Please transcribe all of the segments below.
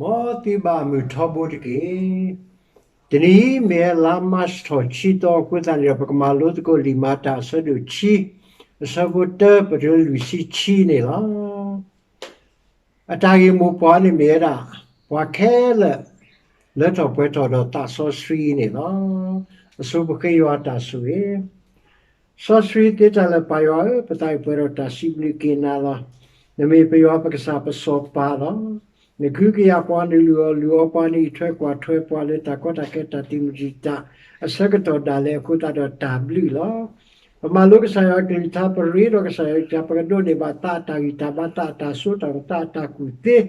မ်သုဘၣ်မုၢ်ထီဘိတက့ၢ်. တနံၤအံၤမ့ၢ်လါမၢ်ၡးထီၣ်ဆံသီအဃိသတးန့ၣ်ဒီး ပကမၤလိသကိးလံာ်မၤတၢ်အဆၢဒိၣ်ခံ, အဆၢဖိတၢပတုၤလၢလွံၢ်ဆံခံန့ၣ်လီၤ. အတၢ်ဂ့ၢ်မိၢ်ပှၢ်န့ၣ်မ့ၢ်ဝဲဒၣ် ပှၤခဲလၢာ်လၢထီၣ်ပှဲၤထီၣ်ဒီးသးစီဆှံန့ၣ်လီၤ. အဆိပဃ့ယွၤအတၢ်ဆိၣ်ဂ့ၤ စီဆှံသ့တၢ်လၢပၢ်ယွၤဧၢ, ပသးအံၤပှဲၤဒီးတၢ်စံးဘျုးက့ၤနၤလီၤ. နမ့ၢ်ပယွၤပကစၢ်ပစီၤပၤလီၤ. နကဟုကယာ်ပှၤ နလုၢ်အီၣ်လုၢ်အီပှၤ နအံးထွဲကွၢ်ထွဲပှၤလၢတၢ်ကီတၢ်ခဲတၢ်တံာ်မုၢ်တံာ်တာ် အဆၢကတီၢ်ဒၣ်လဲာ်အဃိသတးဒီးတၢ်ဘျုးလီၤ. ပမၤလိကစၢ်ယွၤအကလုၢ်ကထါ ပရ့ဒီးကစၢ်ယွၤအကလုၢ်ကထါ ပကဒိးန့ၢ်ဘၣ်သးအတၢ်ဂံၢ်တၢ်ဘါ သးအတၢ်စိတၢ်ကမီၤ သးအတၢ်ကူၣ်သ့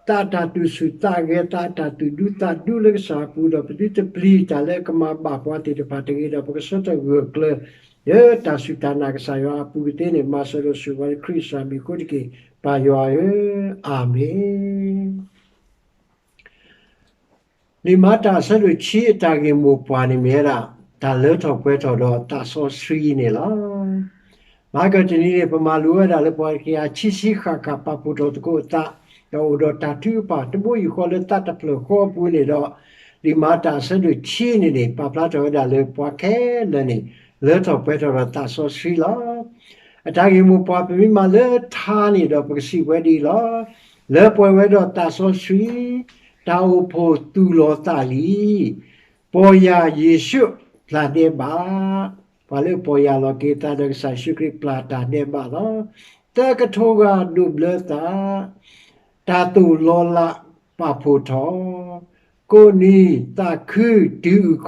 သးအတၢ်သူၣ်ဆူၣ်သးဂဲၤ သးအတၢ်သူၣ်ဒူသးဒူလၢကစၢ်အပူၤ ဒီးပသုတပျံၤတၢ်လၢကမၤဘၣ်ပှၤသ့ၣ်တဖၣ်တဂ့ၤဒီး ပကဆၢထၢၣ်ဂၢၢ်ကျၢၤ လၢတၢ်စူၢ်တၢ်နာ်ကစၢ်ယွၤအပူၤကသ့န့ၣ် မၤစၢၤဒီးဆိၣ်ဂ့ၤပှၤလၢခရံာ်ကစၢ်မံၤအဃိတက့ၢ် ပၢ်ယွၤဧၢ, အၤမ့ၣ်. လံာ်မၤတၢ်အဆၢဒိၣ်ခံအတၢ်ဂ့ၢ်မိၢ်ပှၢ်န့ၣ်မ့ၢ်ဝဲဒၣ် တၢ်လၢထီၣ်ပှဲၤထီၣ်ဒီးသးစီဆှံန့ၣ်လီၤ. မဟါကတနံၤန့ၣ် ပမၤလိဝဲဒၣ်လၢပှၤတကယၤခံဆံဃၣ်ဃၣ် ပာ်ဖှိၣ်ထီၣ်သကိးအသး ဒီးအိၣ်ဒီးတၢ်ထုကဖၣ်တဘိယူၢ်ဃီလၢသးတဖျၢၣ်ဃီအပူၤန့ၣ်ဒီး လံာ်မၤတၢ်အဆၢဒိၣ်ခံန့ၣ်န့ၣ် ပာ်ဖျါထီၣ်ဝဲဒၣ်လၢပှၤခဲလၢာ်န့ၣ် လၢထီၣ်ပှဲၤထီၣ်ဒီးသးစီဆှံလီၤ. အတၢ်ဂ့ၢ်မိၢ်ပှၢ် ပမ့ၢ်မၤလၢထါန့ၣ်ဒီး ပကစံးဝဲဒ်အံၤလီၤ. လၢပှဲၤဝဲဒီးသးစီဆှံ တၢ်အိၣ်ဖှိၣ်သူၣ်လီၤသးလံ. ပီၢ်ယၢ်ယ့ၣ်ၡူးပျၢ်ဒဲးဘး, ပှၤလၢပီၢ်ယၢ်လီၤက့ၤသးဒီးကစၢ်ယ့ၣ်ၡူးခရံာ်ပျၢ်တၢ်ဒဲးဘးလီၤ. သၢကထိဂၤဒိးဘျၢသး, တၢ်သိၣ်လီၤလးပာ်ဖှိၣ်ထီၣ်, ကိးနံၤသးခုတုၤ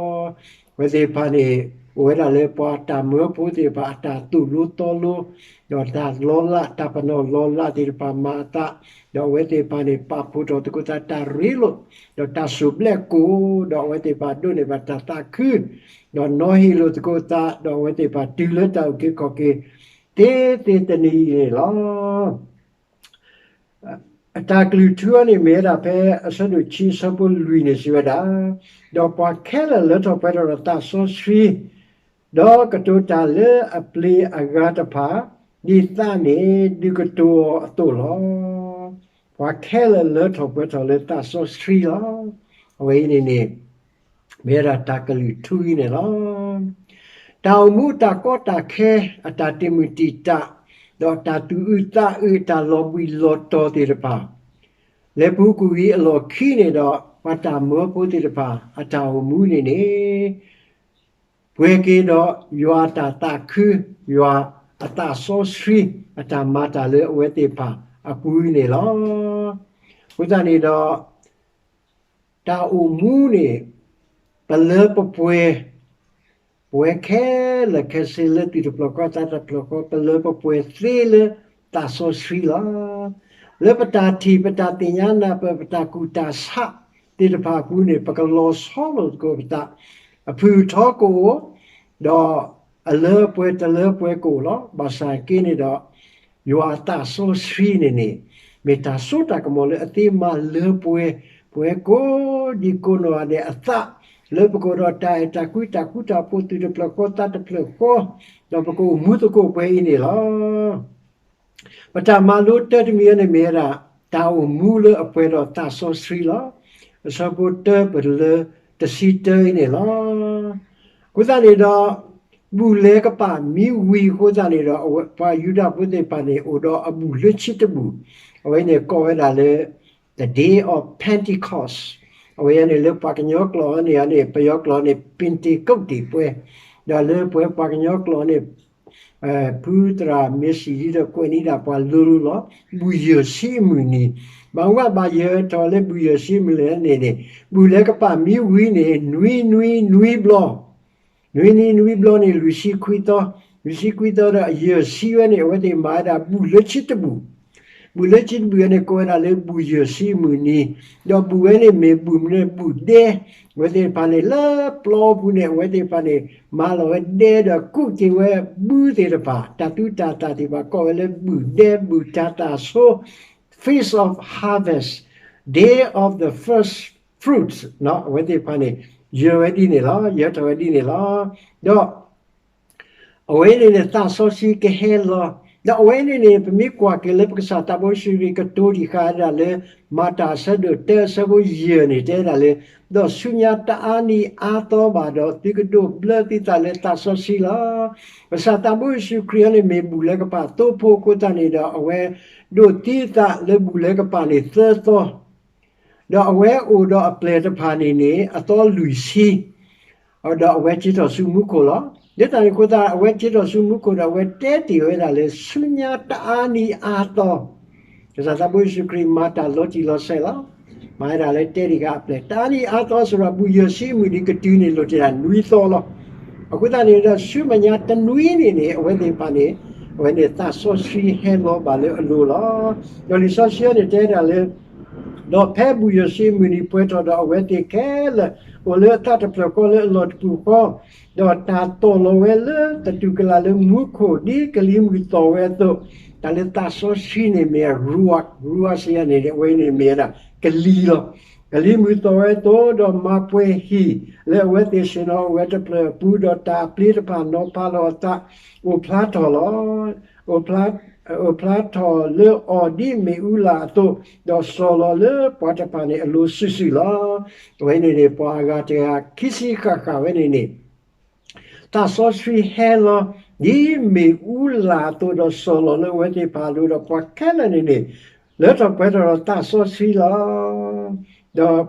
အုၣ်ခီၣ်, အဝဲသ့ၣ်တဖၣ်န့ၣ် အိၣ်ဝဲဒၣ်လၢပှၤတၢ်မၢဖိသ့ၣ်တဖၣ် အတၢ်သိၣ်လိသီလိ, ဒီးတၢ်လီၤလး တၢ်ပနီၣ်လီၤလးသ့ၣ်တဖၣ်မၤအသး, ဒီးအဝဲသ့ၣ်တဖၣ်န့ၣ် ပာ်ဖှိၣ်ထီၣ်သကိးသးတၢ်ရ့လိာ်, ဒီးတၢ်စိၢ်ဘျဲၣ်ကိၣ်, ဒီးအဝဲသ့ၣ်တဖၣ်ဒိးန့ၢ်ဘၣ်တၢ်သးခု, ဒီးနီၤဟ့ၣ်လိာ်သကိးသး, ဒီးအဝဲသ့ၣ်တဖၣ်တုၤလၢတၢ်အုၣ်က့ၤခီၣ်က့ၤ သ့သ့တနံၤအံၤန့ၣ်လီၤ. အတၢ်ကလုၢ်ထူအံၤန့ၣ် မ့ၢ်ဝဲဒၣ်ဖဲအဆၢဒိၣ်ခံအဆၢဖိလွံၢ်န့ၣ်စံးဝဲဒၣ်, ဒီးပှၤခဲလၢာ်လၢထီၣ်ပှဲၤထီၣ်ဒီးသးစီဆှံ, ဒီးကတိၤတၢ်လၢအပျ့ၤအဂၤတဖၣ်, ဒ်သးန့ၣ်ဒုးကတိၤအီၤအသိးလီၤ. ပှၤခဲလၢာ်လၢထီၣ်ပှဲၤထီၣ်လၢသးစီဆှံလီၤ. အဝဲအံၤန့ၣ်န့ၣ် မ့ၢ်ဝဲဒၣ်တၢ်ကလုၢ်ထူအံၤန့ၣ်လီၤ. တၢ်အိၣ်မူတၢ်ကီတၢ်ခဲ အတၢ်တံာ်မုၢ်တံာ်တာ်, ဒီးတၢ်သူၣ်အုးသးအုး အတၢ်လီၤဘှံးလီၤတီၤသ့ၣ်တဖၣ်, လဲၤပူၤကွံာ်ဝံၤအလီၢ်ခံန့ၣ်ဒီး ပှၤတၢ်မၢဖိသ့ၣ်တဖၣ် အတၢ်အိၣ်မူန့ၣ်န့ၣ် ပှဲၤက့ၤဒီးယွၤအတၢ်သးခု, ယွၤအသးစီဆှံ အတၢ်မၤတၢ်လၢအဝဲသ့ၣ်တဖၣ်အပူၤန့ၣ်လီၤ. အဃိသတးန့ၣ်ဒီး တၢ်အိၣ်မူန့ၣ် ပလၢပပှဲၤ, ပဝဲခဲလၢာ်ခဲဆ့လၢသူၣ်တဖျၢၣ်ဃီသးတဖျၢၣ်ဃီ ပလၢပပှဲၤသ့လၢသးစီဆှံလီၤ. လၢပတၢ်ထံၣ် ပတၢ်သ့ၣ်ညါနၢ်ပၢၢ် ပတၢ်ကူၣ်တၢ်ဆးသ့ၣ်တဖၣ်အပူၤန့ၣ် ပကလီၤဆီလိာ်သကိးပသး အဖုၣ်ထီကအိၣ်, ဒီးအလၢပှဲၤတလၢပှဲၤကအိၣ်လီၤ. ဘၣ်ဆၣ်က့န့ၣ်ဒီး ယွၤအသးစီဆှံန့ၣ်န့ၣ် မ့ၢ်တၢ်စိတၢ်ကမီၤလၢအသ့မၤလၢပှဲၤ, ပှဲၤကိးဒံကိးနီၢ်ဂၤဒဲးအသး လၢပကအိၣ်ဒီးတၢ်အဲၣ်တၢ်ကွံတၢ်ဃူတၢ်ဖိး သူၣ်တဖျၢၣ်ဃီသးတဖျၢၣ်ဃီ, ဒီးပကအိၣ်မူသကိးပှဲၤအံၤန့ၣ်လီၤ. ပတၢ်မၤလိတၢတမံၤအံၤန့ၣ်မ့ၢ်ဝဲဒၣ် တၢ်အိၣ်မူလၢအပှဲၤဒီးသးစီဆှံလီၤ. အဆၢဖိတၢပတုၤလၢတဆံတၢအံၤန့ၣ်လီၤ. အဃိသတးန့ၣ်ဒီး ဘူၣ်လဲၤကပာ်မံဝံၤအဃိသတးန့ၣ်ဒီး ပှၤယူဒၤဖိသ့ၣ်တဖၣ်န့ၣ် အိၣ်ဒီးအဘူၣ်လၢဆံတဘူၣ်, အဝဲန့ၣ်ကိးဝဲဒၣ်လၢ the day of Pentecost, အဝဲန့ၣ်လၢပှၤကညီကျိာ်န့ၣ်န့ၣ် ပယီၤကျိာ်န့ၣ် ပ့ၤတ့ၤကူးတံၣ်ပှဲၤ, ဒီးလၢပှၤကညီကျိာ်န့ၣ် ဖုသရၣ်မ့ၢ်စံးဒ်ဒီးကွဲးန့ၢ်ဒၣ်ပှၤလိၤလိၤလီၤ. ဘူၣ်ယဲၢ်ဆံအမုၢ်နံၤ, ဘၣ်မနုၤဘၣ်ယဲၢ်ထီၣ်လၢဘူၣ်ယဲၢ်ဆံအမုၢ်နံၤလဲၣ်န့ၣ်န့ၣ် ဘူၣ်လဲၤကပာ်မံဝံၤန့ၣ် နွံနွံနွံဘျီ, နွံနွံနွံဘျီန့ၣ် လွံၢ်ဆံခွံသီ, လွံၢ်ဆံခွံသီဒီးယဲၢ်ဆံဝဲန့ၣ် အဝဲသ့ၣ်မၤဝဲဒၣ်ဘူၣ်လၢဆံတဘူၣ်, ဘူၣ်လၢဆံတဘူၣ်ဝဲန့ၣ် ကိးဝဲဒၣ်လၢဘူၣ်ယဲၢ်ဆံအမုၢ်နံၤ, ဒီးဘူၣ်ဝဲန့ၣ်မ့ၢ်ဘူၣ်မနုၤ ဘူၣ်ဒဲ, အဝဲသ့ၣ်တဖၣ်န့ၣ် လၢပျီပူၤန့ၣ် အဝဲသ့ၣ်တဖၣ်န့ၣ် မၤလီၤဝဲဒဲဒီးကူးက့ၤဝဲဘုသ့ၣ်တဖၣ် တၢ်သူတၢ်သၣ်သ့ၣ်တဖၣ် ကိးဝဲလၢဘူၣ်ဒဲ ဘူၣ်တၤသၣ်ဆိ Feast of Harvest, Day of the First Fruits အဝဲသ့ၣ်တဖၣ်န့ၣ် ယၢၤဝဲဒ်န့ၣ်လီၤ. ယၢၤထီၣ်ဝဲဒ်န့ၣ်လီၤ. ဒီး အဝဲန့ၣ်န့ၣ် သးစီဆှံကဟဲလီၤ ဒီးအဝဲန့ၣ်န့ၣ် ပမ့ၢ်ကွၢ်က့ၤလၢပကစၢ်သးဘိယ့ၣ်ၡူးခရံာ်ကတိၤတံၢ်ဃာ်ဝဲဒၣ်လၢ မၤတၢ်အဆၢဒိၣ်တၢအဆၢဖိယဲၢ်န့ၣ် တဲဝဲဒၣ်လၢ ဒီးဆူညါတအါနံၤအါသီဘၣ်ဒီး သုကဒိးဘျၢသုသးလၢသးစီဆှံလီၤ. ကစၢ်သးဘိယ့ၣ်ၡူးခရံာ်အံၤန့ၣ်မ့ၢ်ဘူၣ်လဲၤကပာ်သိဖိအဃိသတးန့ၣ်ဒီး အဝဲဒိးသံအသးလၢဘူၣ်လဲၤကပာ်န့ၣ်သၢသီ ဒီးအဝဲအိၣ်ဒီးအပျဲၢ်တဖၣ်န့ၣ်န့ၣ် အသီလွံၢ်ဆံ, ဒီးအဝဲက့ၤထီၣ်ဆူမူခိၣ်လီၤ. ဒ်သိးန့ၣ်အဃိသတး အဝဲက့ၤထီၣ်ဆူမူခိၣ်ဒီး အဝဲတဲတ့ၢ်ဝဲဒၣ်လၢ ဆူညါတအါနံၤအါသီ ကစၢ်သးဘိယ့ၣ်ၡူးခရံာ်မၤတၢ်လီၤတံၢ်လီၤဆဲးလီၤ. မၤဝဲဒၣ်လၢတဲတ့ၢ်ဃာ်အပျဲၢ် တအါနံၤအါသီစ့ၢ်ကီး ဘူၣ်ယဲၢ်ဆံအမုၢ်နံၤကတုၤန့ၣ်လိၣ်တ့ၢ်ဒၣ်နွံသီလီၤ. အဃိသတးန့ၣ်ဒီး ဆူမဲာ်ညါတနွံန့ၣ်န့ၣ် အဝဲသ့ၣ်တဖၣ်န့ၣ် အဝဲန့ၣ်သးစီဆှံဟဲလီၤဘၣ်လၢအလိၤလီၤ. ဒီးလံာ်စီဆှံအံၤန့ၣ်တဲဒၣ်လၢ ဒီးဖဲဘူၣ်ယဲၢ်ဆံအမုၢ်နံၤပှဲၤထီၣ်ဒီး အဝဲသ့ၣ်ခဲလၢာ် အိၣ်လၢအသးတဖျၢၣ်ဃီလၢအလီၢ်တပူၤဃီ, ဒီးတၢ်တီၢ်လီၤဝဲလၢသတူၢ်ကလာ်လၢမူခိၣ် ဒ်ကလံၤမုၢ်သီၣ်ဝဲအသိး, တၢ်လၢသးစီဆှံန့ၣ်မ့ၢ် ruach, ruach စ့ၢ်ကီးန့ၣ် အဝဲန့ၣ်မ့ၢ်ဝဲဒၣ်ကလံၤလီၤ. ကလံၤမုၢ်သီၣ်ဝဲအသိး ဒီးမၤပှဲၤဟံၣ်လၢအဝဲသ့ၣ်ဆ့ၣ်နီၤအိၣ်ဝဲတဖျၢၣ်အပူၤ, ဒီးတၢ်အပျ့ၤတဖၣ်နီၤဖးလီၤအသး အိၣ်ဖျါထီၣ်လီၤ. အိၣ်ဖျါထီၣ်လၢအီၤဒ်မ့ၣ်အူလာ်အသိး, ဒီးစီၤလီၤလၢပှၤတဖၣ်န့ၣ်အလိၤစုာ်စုာ်လီၤ. အဝဲန့ၣ်န့ၣ် ပှၤအဂၤတဂၤခံဆံဃၣ်ဃၣ်ဝဲန့ၣ်န့ၣ် သးစီဆှံဟဲလီၤ ဒ်မ့ၣ်အူလာ်အသိး ဒီးစီၤလီၤလၢအဝဲသ့ၣ်တဖၣ်အလိၤ ဒီးပှၤခဲလၢာ်န့ၣ်န့ၣ် လၢထီၣ်ပှဲၤထီၣ်ဒီးသးစီဆှံလီၤ. ဒီး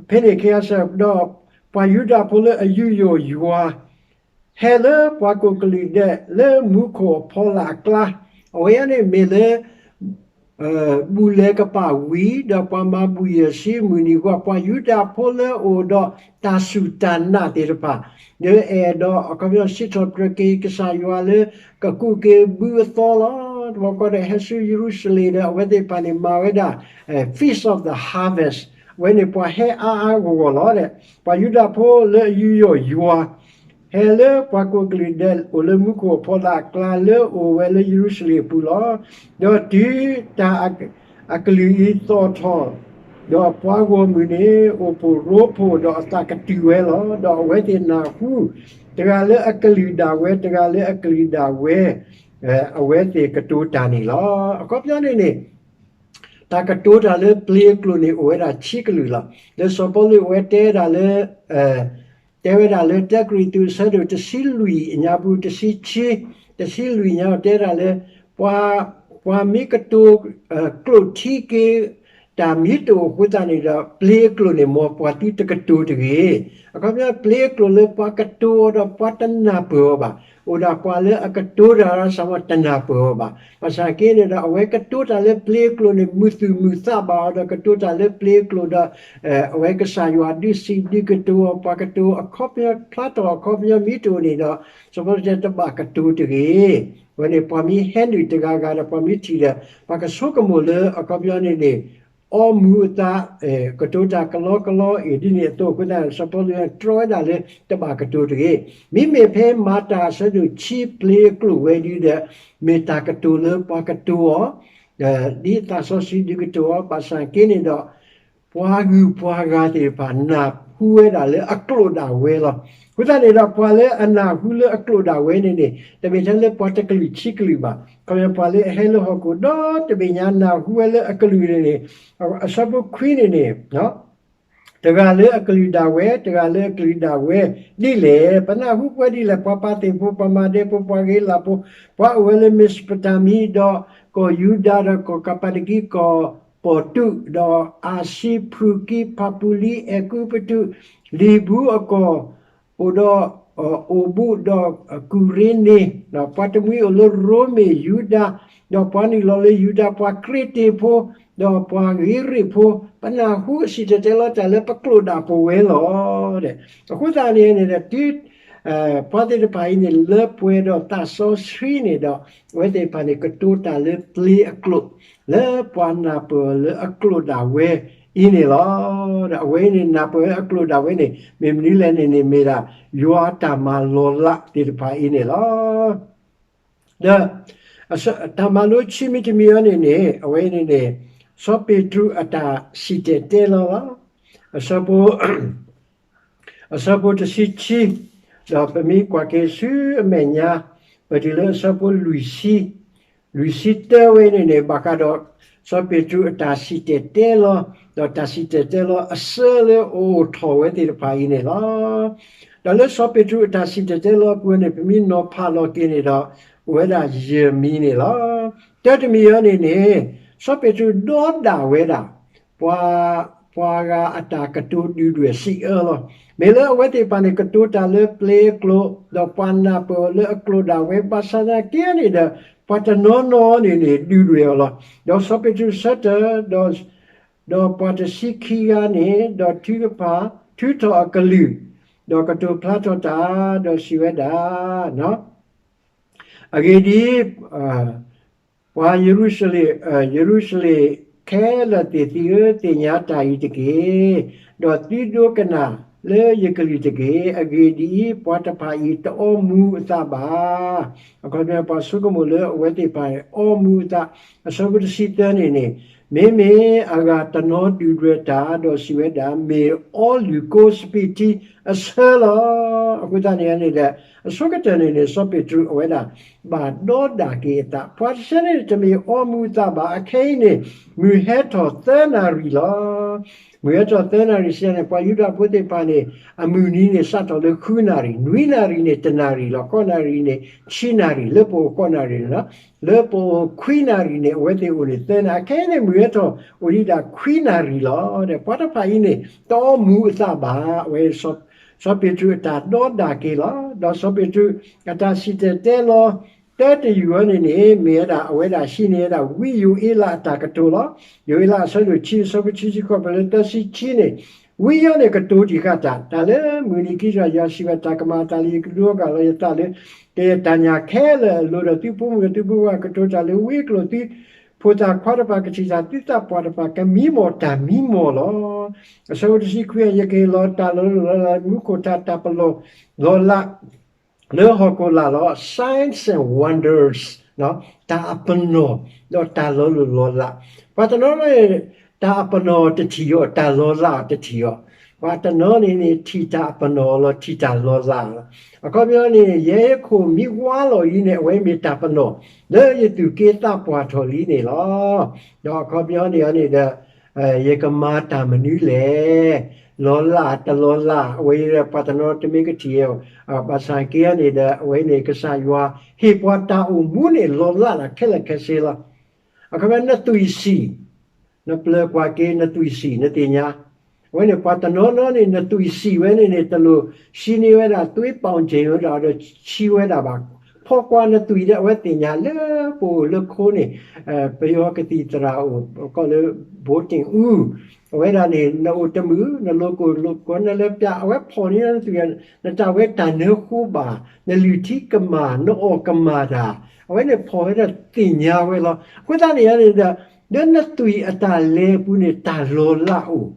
ဖဲန့ၣ်အခါစ့ၢ်ကီး ဒီးပှၤယူဒၤဖိလၢအယူးယီၣ်ယွၤ ဟဲလၢပှၤကိးကလုာ်ဒဲးလၢမူခိၣ်အဖီလာ်အကျါ, အဝဲအံၤန့ၣ်မ့ၢ်လၢ ဘူၣ်လဲၤကပာ်ဝံၤ ဒီးပှၤမၤဘူၣ်ယဲၢ်ဆံမုၢ်နံၤအဂီၢ် ပှၤယူဒၤဖိလၢအအိၣ်ဒီးတၢ်စူၢ်တၢ်နာ်သ့ၣ်တဖၣ် လၢအဲၣ်ဒိးအခီပညီစံးထီၣ်ပတြၢၤက့ၤကစၢ်ယွၤလၢ ကကူးက့ၤဘုအသီလီၤ. တဘျီဃီဒီးဟဲဆူယရူၤၡလ့ၣ်ဒီး အဝဲသ့ၣ်တဖၣ်န့ၣ်မၤဝဲဒၣ် Feast of the Harvest, အဝဲန့ၣ်ပှၤဟဲအါအါဂီၢ်ဂီၢ်လီၤ. ပှၤယူဒၤဖိလၢအယူးယီၣ်ယွၤ ဟဲလၢပှၤကိးကလုာ်ဒဲးအိၣ်လၢမူခိၣ်အဖီလာ်အကျါ လၢအအိၣ်ဝဲလၢယရူၤၡလ့ၣ်အပူၤလီၤ. ဒီးတုၤတၢ်အကလုၢ်အံၤသီၣ်ထီၣ်, ဒီးပှၤဂီၢ်မုၢ်န့ၣ် အိၣ်ဖှိၣ်ရိဖှိၣ်ဒီးအသးကတုၤဝဲလီၤ. ဒီးအဝဲသ့ၣ်နၢ်ဟူ တဂၤလၢအကလုၢ်ဒၣ်ဝဲ တဂၤလၢအကလုၢ်ဒၣ်ဝဲ အဝဲသ့ၣ်ကတိၤတၢ်န့ၣ်လီၤ. အခီပညီန့ၣ်န့ၣ် တၢ်ကတိၤတၢ်လၢပျ့ၤအကျိာ်န့ၣ် အိၣ်ဝဲဒၣ်ဆံကလုာ်လီၤ. လၢစီၤပီလူးအဝဲတဲဒၣ်လၢ တဲဝဲဒၣ်လၢတၢကရံၣ်သူးအဆၢဒိၣ်တဆံလွံၢ်အညါပူၤ တဆံဆံ, တဆံလွံၢ်ညါတဲဒၣ်လၢ ပှၤ ပှၤမ့ၢ်ကတိၤ ကျိာ်ထံက့ၤ တၢ်မ့ၢ်တအိၣ်အဃိသတးန့ၣ်ဒီး ပျ့ၤအကျိာ်န့ၣ် မ်ပှၤသုတကတိၤတဂ့ၤ. အခီပညီ ပျ့ၤအကျိာ်လၢပှၤကတိၤအီၤဒီးပှၤတနၢ်ပၢၢ်အီၤဘၣ်. အိၣ်ဒၣ်ပှၤလၢအကတိၤတၢ်ဒီး စးမီတနၢ်ပၢၢ်အီၤဘၣ်. ဘၣ်ဆၣ်က့န့ၣ်ဒီး အဝဲကတိၤတၢ်လၢပျ့ၤအကျိာ်န့ၣ် မုာ်သူၣ်မုာ်သးဘၣ်အီၤဒီး ကတိၤတၢ်လၢပျ့ၤအကျိာ်ဒီး အဝဲကစၢ်ယွၤဒုးစံးဒုးကတိၤအီၤ ပှၤကတိၤအခီပညီ ဖျါထီၣ်အခီပညီမ့ၢ်တအိၣ်န့ၣ်ဒီး စီၤပီလူးတဲတဘၣ်ကတိၤတဂ့ၤ. အဝဲန့ၣ် ပှၤမ့ၢ်ဟဲနုာ်တဂၤဂၤဒီး ပှၤမ့ၢ်ထံၣ်ဒီး ပှၤကဆိကမိၣ်လၢအခီပညီန့ၣ်န့ၣ် အီမူၤအသး ကတိၤတၢ်ကလီကလီအံၤ ဒ်န့ၣ်အသိးအဃိသတး စီၤပီလူးတြီဝဲဒၣ်လၢတဘၣ်ကတိၤတဂ့ၤ. မ့မ့ၢ်ဖဲမၤတၢ်အဆၢဒိၣ်ခံ ပျ့ၤအကျိာ်ဝဲဒၣ်ဒီး မ့ၢ်တၢ်ကတိၤလၢပှၤကတိၤအီၤ ဒ်သးစီဆှံဒုးကတိၤအီၤ ဘၣ်ဆၣ်က့န့ၣ်ဒီး ပှၤဂုၤပှၤဂၤသ့ၣ်တဖၣ် နၢ်ဟူဝဲဒၣ်လၢအကျိာ်ဒၣ်ဝဲလီၤ. အဃိသတးန့ၣ်ဒီး ပှၤလၢအနၢ်ဟူလၢအကျိာ်ဒၣ်ဝဲန့ၣ်န့ၣ် တမ့ၢ်ထဲလၢပှၤတကလုာ်ခံကလုာ်ဘၣ်. ခီပညီ ပှၤလၢအဟဲလၢဟီၣ်ခိၣ်ဒီတဘ့ၣ်ညါ နၢ်ဟူဝဲလၢအကလုၢ်န့ၣ်န့ၣ် အဆၢဖိခွံန့ၣ်န့ၣ် တဂၤလၢအကလုၢ်ဒၣ်ဝဲ တဂၤလၢအကလုၢ်ဒၣ်ဝဲဒ်လဲၣ်. ပနၢ်ဟူပှဲၤဒ်လဲၣ်, ပှၤပာ်သ့ၣ်ဖိ, ပှၤမၤဒဲဖိ, ပှၤဂ့ၤလၢ်ဖိ, ပှၤအိၣ်ဝဲလၢမ့းစပတၤမံ, ဒီးကီၢ်ယူဒၤ, ဒီးကီၢ်ကပၤဒကံ, ကီၢ်ပီၤတူး, ဒီးအၤစံ, ဖရူၤကံ, ဖၣ်ပူၤလံ, အဲၤကူပတူး, လံာ်ဘူအကီၢ်, အိၣ်ဒီး အိၣ်ဘူး, ဒီးကူၤရ့န့, ပှၤတမှံၤအိၣ်လၢရိမ့ၤ, ယူဒၤ, ဒီးပှၤနုာ်လီၤလၢယူဒၤ, ပှၤကရ့တ့ၣ်ဖိ, ဒီးပှၤဂ့ၤရ့ၣ်ဖိ, ပနၢ်ဟူအစံၣ်တဲၤတဲလီၤတၢ်လၢပကျိာ်ဒၣ်ပဝဲလီၤ. အဃိသတးန့ၣ်န့ၣ်ဒီး တုၤ ပှၤသ့ၣ်တဖၣ်အံၤန့ၣ် လၢပှဲၤဒီးသးစီဆှံန့ၣ်ဒီး အဝဲသ့ၣ်တဖၣ်န့ၣ် ကတိၤတၢ်လၢပျ့ၤအကျိာ် လၢပှၤနၢ်ပၢၢ်လၢအကျိာ်ဒၣ်ဝဲအံၤန့ၣ်လီၤ. ဒီးအဝဲအံၤန့ၣ် နၢ်ပၢၢ်လၢအကျိာ်ဒၣ်ဝဲန့ၣ် မ့ၢ်မနုၤလဲၣ်န့ၣ်န့ၣ် မ့ၢ်ဒၣ် ယွၤတၢ်မၤလီၤလးသ့ၣ်တဖၣ်အံၤန့ၣ်လီၤ. ဒီး တၢ်မၤလိခံမံၤတမံၤအံၤန့ၣ်န့ၣ် အဝဲန့ၣ်န့ၣ် စီၤပ့းတရူးအတၢ်စံၣ်တဲၤတဲလီၤလီၤ. အဆၢဖိ အဆၢဖိတဆံခံ, ဒီးပမ့ၢ်ကွၢ်က့ၤဆူအမဲာ်ညါ ပတုၤလၢအဆၢဖိလွံၢ်ဆံ, လွံၢ်ဆံတၢဝဲအံၤန့ၣ်န့ၣ် ဘၣ်ဃးဒီး စီၤပ့းတရူးအတၢ်စံၣ်တဲၤတဲလီၤ ဒီးတၢ်စံၣ်တဲၤတဲလီၤအဆၢလၢအအိၣ်ထီၣ်ဝဲသ့ၣ်တဖၣ်အံၤန့ၣ်လီၤ. ဒီးလၢစီၤပ့းတရူးအတၢ်စံၣ်တဲၤတဲလီၤအပူၤန့ၣ် ပမ့ၢ်နီၤဖးလီၤက့ၤန့ၣ်ဒီး အိၣ်ဝဲဒၣ်ယဲၢ်မံၤန့ၣ်လီၤ. တၢတမံၤအံၤန့ၣ်န့ၣ် စီၤပ့းတရူးဒီဒၣ်ဝဲဒၣ် ပှၤ ပှၤဂၤအတၢ်ကတိၤဒုၣ်ဒွဲၣ်စံးအၢလီၤ. မ့ၢ်လၢအဝဲသ့ၣ်တဖၣ်န့ၣ် ကတိၤတၢ်လၢပျ့ၤအကျိာ် ဒီးပှၤနၢ်ပၢၢ်အီၤလၢအကျိာ်ဒၣ်ဝဲ ဘၣ်ဆၣ်သနာ်က့န့ၣ်ဒီး ပှၤတနီၤနီၤန့ၣ်န့ၣ် ဒုၣ်ဒွဲၣ်အီၤလီၤ. ဒီးစီၤပ့းတရူးဆၢထၢၣ် ဒီး ဒီးပှၤတဆံခံဂၤန့ၣ် ဒီးထုကဖၣ် ထုးထီၣ်အကလုၢ် ဒီးကတိၤဖျါထီၣ်တၢ် ဒီးစံးဝဲဒၣ် အဂ့ၢ်ဒ်အံၤ, ပှၤယရူၤၡလ့ၣ်, ယရူၤၡလ့ၣ်ခဲလၢာ်သ့ၣ်သုဧၢ, သ့ၣ်ညါတၢ်အံၤတက့ၢ်, ဒီးသုဒိကနၣ်လၢယကလုၢ်တက့ၢ်. အဂ့ၢ်ဒ်အံၤ, ပှၤတဖၣ်အံၤတအီမူၤအသးဘၣ်. အခီပညီ ပှၤဆိကမိၣ်လၢအဝဲသ့ၣ်တဖၣ်န့ၣ် အီမူၤအသး, အဆၢဖိတဆံသၢန့ၣ်န့ၣ်, မ့မ့ၢ်အဂၤတနီၤဒုၣ်ဒွဲၣ်တၢ် ဒီးစံးဝဲဒၣ်, မ့ၢ်အီလုၣ်ကိစပံးထံအဆၢလီၤ. အဃိသတးန့ၣ်န့ၣ်ဒီး အဆိကတၢၢ်န့ၣ်န့ၣ် စီၤပ့းတရူးအဝဲဒၣ် ဘၣ်ဒီဒၣ်က့ၤအသး, ပှၤတဆၢန့ၣ်တမ့ၢ်အီမူၤအသးဘၣ်. အခဲအံၤန့ၣ် မုၢ်ဟဲထီၣ်သၢနၣ်ရံၣ်လီၤ. မုၢ်ဟဲထီၣ်သၢနၣ်ရံၣ်စံးန့ၣ် ပှၤယူဒၤဖိသ့ၣ်တဖၣ်န့ၣ် အမုၢ်နံၤန့ၣ် စးထီၣ်လၢဃုနၣ်ရံၣ်, နွံနၣ်ရံၣ်န့ၣ် တနၣ်ရံၣ်လီၤ, ဃိးနၣ်ရံၣ်န့ၣ် ဆံနၣ်ရံၣ်, လၢပအိၣ်ဃိးနၣ်ရံၣ်န့ၣ်လီၤ, လၢပအိၣ်ခွံနၣ်ရံၣ်န့ၣ် အဝဲသ့ၣ်အိၣ်န့ၣ်သၢနၣ်ရံၣ်, အခဲအံၤန့ၣ် မုၢ်ဟဲထီၣ်အိၣ်ဒံးဒၣ်ခွံနၣ်ရံၣ်လီၤ. ဒီးပှၤတဖၣ်အံၤန့ၣ် တအီမူၤအသးဘၣ်. အဝဲ စီၤပ့းတရူးအတၢ်ဒီဒၣ်က့ၤလီၤ. ဒီးစီၤပ့းတရူးအတၢ်စံၣ်တဲၤတဲလီၤ တၢတယုၢ်အံၤန့ၣ်န့ၣ် မ့ၢ်ဝဲဒၣ် အဝဲဒၣ်ဟံးန့ၢ်ဝဲဒၣ် ဝံယိၤအ့လးအတၢ်ကတိၤလီၤ. ယိၤအ့လးအဆၢဒိၣ်ခံ အဆၢဖိခံဆံဃိး ဖဲလၢသၢဆံခံန့ၣ်, ဝံအံၤန့ၣ်ကတိၤတ့ၢ်ဃာ်တၢ်, တၢ်လၢမုၢ်နံၤခံစး ယွၤစံးဘၣ်တၢ်ကမၤအသးလၢယကဒုးအီၣ်ကၢ်လီၤယသးလၢ ကယဲၢ်တၢ်ညၣ်ခဲလၢာ်အလိၤဒီး သုဖိမုၣ်သုဖိခွါကတိၤတၢ်လၢဝံအကျိာ်, သုဖိသၣ်ခွါတဖၣ်ကထံၣ်တၢ်, သုသးပှၢ်တဖၣ်ကမံမီၢ်တၢ်မံမီၢ်လီၤ. အဆၢဖိတဆံခွံ, ယကဟ့ၣ်လီၤတၢ်လီၤလိၢ်လီၤလးလၢမူခိၣ်ထး, တၢ်ပနီၣ်လီၤလး လၢဟီၣ်ခိၣ်လာ်လီၤ. Signs and wonders, တၢ်အပနီၣ် ဒီးတၢ်လီၤလိၢ်လီၤလး. ပှၤတနီၤနီၤန့ၣ် တၢ်အပနီၣ်တထံၣ်အီၤ, တၢ်လီၤလးတထံၣ်အီၤ. ပှၤတနီၤန့ၣ်န့ၣ် ထံၣ်တၢ်အပနီၣ်လီၤ, ထံၣ်တၢ်လီၤလးလီၤ. အခီပညီန့ၣ် ယဲၢ်ခိၣ်မံဝါလီၤအံၤန့ၣ် အဝဲမ့ၢ်တၢ်ပနီၣ် လၢယသူၣ်က့သးပှၢ်ထီၣ်လံန့ၣ်လီၤ. ဒီးအခီပညီန့ၣ်န့ၣ်ဒီး ယကမၤတၢ်မနုၤလဲၣ်. လီၤလးတလီၤလး အဝဲအံၤဒီးပှၤတနီၤတမ့ၢ်ကထံၣ်အီၤ, ဘၣ်ဆၣ်က့န့ၣ်ဒီး အဝဲန့ၣ်ကစၢ်ယွၤဟ့ၣ်ပှၤတၢ်အိၣ်မူန့ၣ် လီၤလးလၢခဲလၢာ်ခဲဆ့လီၤ. အခီပညီ နသွံၣ်ဆံၣ်, နပျၢၤကွၢ်က့ၤနသွံၣ်ဆံၣ် နသ့ၣ်ညါ. အဝဲန့ၣ်ပှၤတနီၤနီၤန့ၣ် နသွံၣ်ဆံၣ်ဝဲန့ၣ်န့ၣ် တလိၣ်ဆံးန့ၢ်ဝဲဒၣ် သွေးပေါင်ချိန် ဝဲဒၣ်ဒီးဆံးဝဲဒၣ်ဘၣ်. ဖီကွၢ်နသွံၣ်ဒီး အဝဲသ့ၣ်ညါလၢပအိၣ်လၢခိန့ၣ် ပယီၤကသံၣ်သရၣ်အိၣ် ကီးလၢ voting အူ, အဝဲဒၣ်န့ၣ် နအိၣ်တမုာ် နလိၤကိၢ်လိၤကိၢ် နလဲၤပျး အဝဲဖီၣ်န့ၢ်နသွံၣ် နတၢ်ဝဲတၢ်နၢဃိဘၣ် နလုၢ်ထံကမၣ် နအီၣ်ကမၣ်တၢ် အဝဲန့ၣ်ဖီၣ်ဝဲဒၣ်သ့ၣ်ညါဝဲလီၤ. အဃိသတးန့ၣ်န့ၣ်ဒီး လၢနသွံၣ်အတၢ်လဲၤအပူၤန့ၣ် တၢ်လီၤလးအိၣ်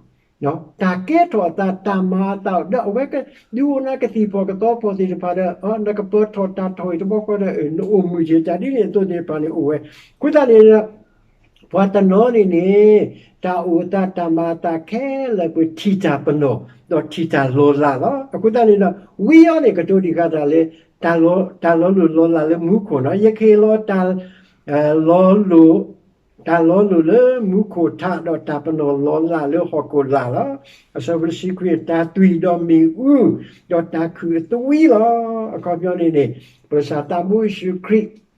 တၢ်ကဲထီၣ်အသး တၢ်မၤအသးအိၣ် ဒီးအဝဲကဒုးအိၣ်နၤကသံၣ်ဖီၣ်ကသီဖီၣ်သ့ၣ်တဖၣ်ဒီး နကပၢၤထီၣ်တၢ်ထီၣ်အံၤတဘျီဃီဒီး နအိၣ်မုာ်က့ၤ တၢ်ဒ်န့ၣ်အသိးသ့ၣ်တဖၣ်န့ၣ်အိၣ်ဝဲ. အဃိသတးန့ၣ်ဒီး ပှၤတနီၤန့ၣ်န့ၣ် တၢ်အိၣ်အသးတၢ်မၤအသးခဲလၢာ်ပူၤ ထံၣ်တၢ်ပနီၣ် ဒီးထံၣ်တၢ်လီၤလးလီၤ. အဃိသတးန့ၣ်ဒီး ဝံအံၤန့ၣ် ကတိၤတ့ၢ်ဃာ်တၢ်လၢ တၢ်လီၤလိၢ်လီၤလးလၢမူခိၣ်နီၤ ယကဟ့ၣ်လီၤတၢ် လီၤလိၢ် တၢ်လီၤလိၢ်လၢမူခိၣ်ထး ဒီးတၢ်ပနီၣ်လီၤလးလၢဟီၣ်ခိၣ်လာ်လီၤ. အဆၢဖိတဆံခွံ တၢ်သွံၣ်ဒီးမ့ၣ်အူ ဒီးတၢ်ခုၣ်အသဝံလီၤ. အခီပညီန့ၣ်န့ၣ် ပကစၢ်သးဘိယ့ၣ်ၡူးခရံာ်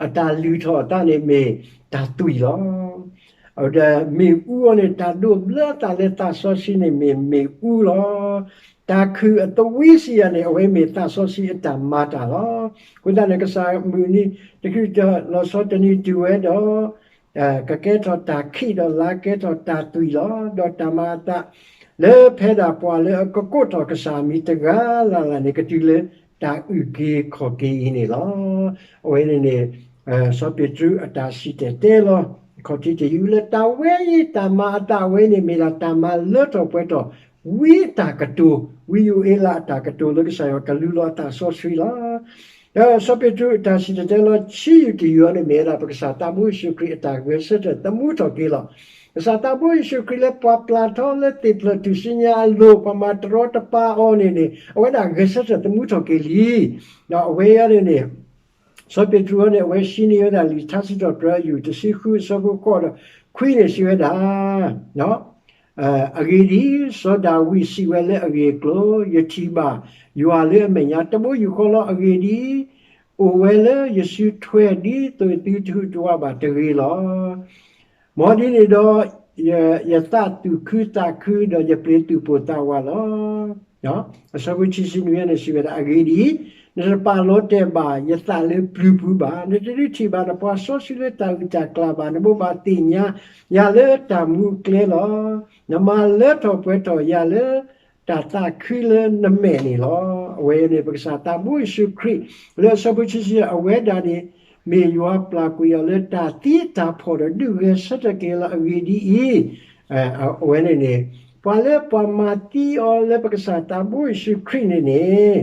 အတၢ်လုၢ်ထီၣ်အသးန့ၣ်မ့ၢ်တၢ်သွံၣ်လီၤ. ဒီးမ့ၣ်အူအီၤန့ၣ် တၢ်ဒိးဘျၢအသးလၢသးစီဆှံန့ၣ်မ့ၢ်မ့ၣ်အူလီၤ. တၢ်ခုၣ်အသဝံစံးယၤန့ၣ် အဝဲမ့ၢ်သးစီဆှံအတၢ်မၤတၢ်လီၤ. အဃိသတးန့ၣ် ကစၢ်မုၢ်နံၤတချုးလီၤဆီတနံၤတုၤဝဲဒီး ကကဲထီၣ်တၢ်ခံးဒီးလါ ကဲထီၣ်တၢ်သွံၣ်လီၤ. ဒီးတၢ်မၤအသးလၢဖဲဒၣ်ပှၤလၢအကကိးထီၣ်ကစၢ်အမံၤတဂၤလၢ်လၢ်န့ၣ် ကတုၤလၢတၢ်အုၣ်က့ၤခီၣ်က့ၤအံၤန့ၣ်လီၤ. အဝဲန့ၣ်န့ၣ် စီၤပ့းတရူးအတၢ်စံၣ်တဲၤတဲလီၤ ခီၣ်ထံးတယုၢ်လၢတၢ်ဝဲအံၤ တၢ်မၤအသးဝဲန့ၣ် မ့ၢ်ဒၣ်တၢ်မၤလၢထီၣ်ပှဲၤထီၣ် ဝံအတၢ်ကတိၤ ဝံယိၤအ့လးအတၢ်ကတိၤလၢကစၢ်ယွၤကလူလီၤအသးစီဆှံလီၤ. ဒီးစီၤပ့းတရူးအတၢ်စံၣ်တဲၤတဲလီၤ ဆံးယုၢ်တယုၢ်အံၤန့ၣ် မ့ၢ်ဝဲဒၣ်ပကစၢ်သးဘိယ့ၣ်ၡူးခရံာ်အတၢ်ဂဲၤဆၢထၢၣ်သမူထီၣ်က့ၤလီၤ. ကစၢ်သးဘိယ့ၣ်ၡူးခရံာ်လၢပှၤပျၢ်ထီလၢသ့ၣ်ဖျၢၣ်ထူၣ်စုညါအလိၤ ပှၤမၤတရီတပါအီၤန့ၣ်န့ၣ် အဝဲဒၣ်ဂဲၤဆၢထၢၣ်သမူထီၣ်က့ၤလံ. ဒီးအဝဲအံၤန့ၣ်န့ၣ် စီၤပ့းတရူးန့ၣ် အဝဲဟံးန့ၢ်ဝဲဒၣ်လံာ်ထါစံးထီၣ်ပတြၢၤယုၢ် တဆံဃုအဆၢဖိဃိးဒီးခွံန့ၣ် စံးဝဲဒၣ်, အဂ့ၢ်ဒ်အံၤ, စီၤဒၤဝံးစံးဝဲလၢအဂ့ၢ်အကျိၤ, ယထံၣ်ဘၣ်ယွၤလၢအမဲာ်ညါတဘိယူၢ်ဃီလီၤ. အဂ့ၢ်ဒ်အံၤ, အိၣ်ဝဲလၢယစုထွဲ ဒ်သိးသုတဟူးတဝးဘၣ်တဂ့ၤလီၤ. မ်ဒ်န့ၣ်ဒီး ယသးသူၣ်ခုသးခု ဒီးယပျ့ၤသူၣ်ပိၢ်သးဝးလီၤ. အဆၢဖိခံဆံနွံန့ၣ် စံးဝဲဒၣ်, အဂ့ၢ်ဒ်အံၤ, နတပာ်လီၤတဲာ်ဘၣ်ယသးလၢပျုၤပူၤဘၣ်. နတဒုးထံၣ်ဘၣ်နပှၤစီဆှံလၢတၢ်အုၣ်တၢ်ကျၢ်ဘၣ်. နဘိးဘၣ်သ့ၣ်ညါယၤလၢတၢ်မူအကျဲလီၤ. နမၤလၢထီၣ်ပှဲၤထီၣ်ယၤလၢ တၢ်သးခုလၢနမဲာ်န့ၣ်လီၤ. အဝဲန့ၣ် ပကစၢ်သးဘိယ့ၣ်ၡူးခရံာ် လၢအဆၢဖိဆံဆံ အဝဲဒၣ်န့ၣ် မ့ၢ်ယွၤပျၢ်ကွံာ်အီၤလၢတၢ်သံတၢ်ဖှီၣ်ဒီး ဒုးဂဲၤဆၢထၢၣ်က့ၤလီၤ. အဂ့ၢ်ဒ်အံၤ, အဝဲန့ၣ်န့ၣ် ပှၤလၢပှၤမၤသံအီၤလၢပကစၢ်သးဘိယ့ၣ်ၡူးခရံာ်န့ၣ်န့ၣ်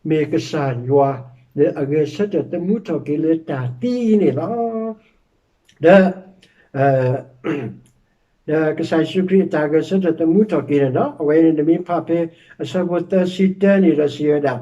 မ့ၢ်ကစၢ်ယွၤလၢအဂဲၤဆၢထၢၣ်သမူထီၣ်က့ၤလၢတၢ်သံအံၤန့ၣ်လီၤ. ဒီး ဒီးကစၢ်ယ့ၣ်ၡူးခရံာ်အတၢ်ဂဲၤဆၢထၢၣ်သမူထီၣ်က့ၤန့ၣ်ဒီး အဝဲန့ၣ်နမ့ၢ်ဖးဖဲအဆၢဖိသၢဆံတၢန့ၣ်ဒီးစံးဝဲဒၣ်,